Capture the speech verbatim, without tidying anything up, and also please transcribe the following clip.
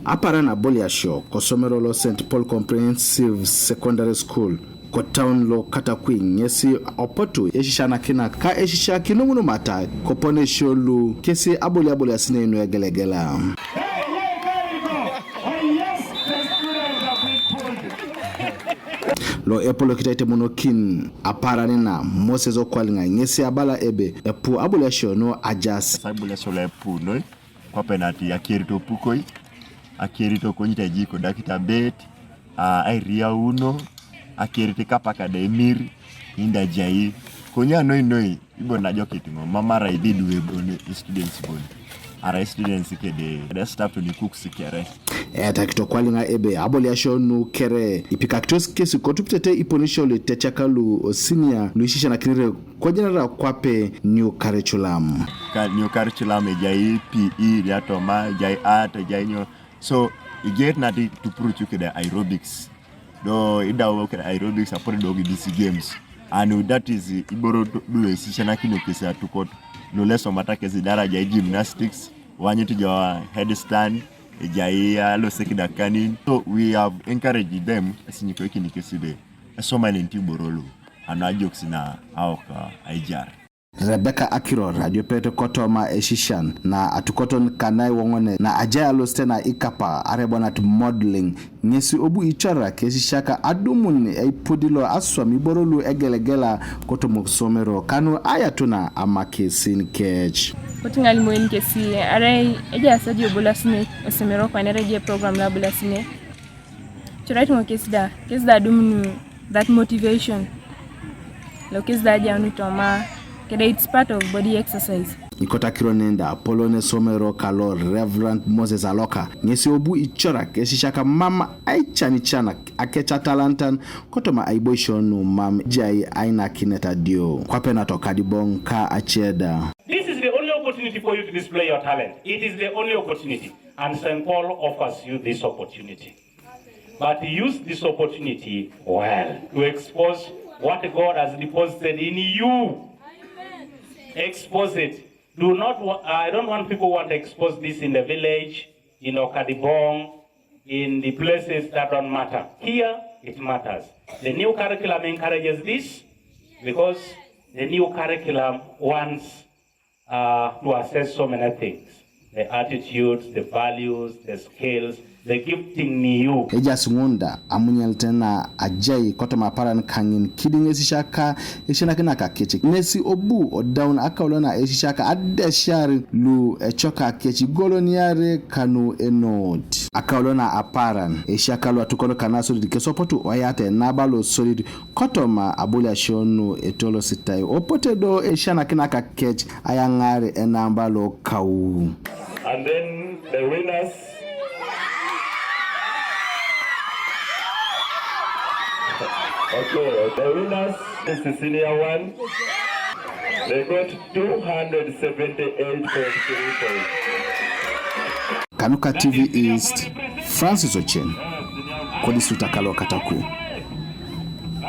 Aparan aboliasio kosomero lo Saint Paul Comprehensive Secondary School kotaun lo Katakwi ŋesi opotu esisianakina ka esisia kinumunumata koponesio lu kesi aboliaboliasinei nu egelegela. Lo epolokit aitemonokin aparan na Moses Okwaliŋa ŋesi abala ebe epu aboliasio nu ajas. Aboliasio lo epu noi kwape nat akierit opukoi, akierit okonyit aji kodakit abet, a, airiauno, akierit kapak da emir, inda ajai. Konye noi noi, ibore najokit ŋo, mam arai idwe bon students bon, arai students kede, kede staff toni cooks kere. Eyatakit Okwaliŋa ebe aboliasio nu kere ipikakitos kesi kotupitete iponesio lu itetiak lu o senior lu isisianakinere kojenara kwape new curriculum. Ka new curriculum ejai P E, ejai toma, ejai art, ejai nyo. So, igeet nat tupurucu kede aerobics. Do idau kede aerobics apot do kidis games. And that is iboro do esisianakinio kesi atukot. Lo lesomata kesi daraja gymnastics, wanyit jo headstand, ejai alosek idakanin. So we have encouraged them, esinyikoikin kesi de esoma nenti iboro lu, anu ajokis na aok aijar. Rebecca Akiror, adiopet kotoma esisian na atukoton kanai woŋone na ajai alosete na ikapa arebonat modeling, ŋesi obu icorak esisiak adumun eipudi lo aswam iboro lu egelegela kotoma osomero kanu ayatuna amakesin kec. Kotiŋa alimoen kesi arai ejaas adio bolasinei osomero kwanere je program lo abolasinei. Corait ŋo kesi da, kesi da adumunu that motivation. Lo kesi da ajaunu toma, kede it's part of body exercise. Ikotakiro nenda apolon esomero kalo Reverend Moses Aloka, ŋesi obu icorak esisiak mam aicanicana akec atalantan kotoma aiboisio nu mam ejai ainakinet adio. Kwape nat Okadiboŋ ka aceda. This is the only opportunity for you to display your talent. It is the only opportunity. And Saint Paul offers you this opportunity. But use this opportunity well to expose what God has deposited in you. Expose it. Do not. Wa- I don't want people who want to expose this in the village, in Okadibong, in the places that don't matter. Here, it matters. The new curriculum encourages this because the new curriculum wants uh, to assess so many things, the attitudes, the values, the skills, the gifting in you. Ejaas ŋun da amunyalit na ajai kotoma aparan kaŋin kidiŋ esisiak ka esisianakinak kec. Ŋesi obu odaun akaulo na esisiak adesiar lu ecoka kec igoloniare kanu enot. Akaulo na aparan esisiak lu atukon kana sodit kesopotu oyate naba lo sodit kotoma aboliasio nu etolositai opote do esisianakinak kec ayaŋar enamba lo kau. And then the winners. Okay, the winners is the senior one. They got two hundred seventy-eight point three points. Kanuka T V East, Francis Ochen, kodistrict akalo Katakwi.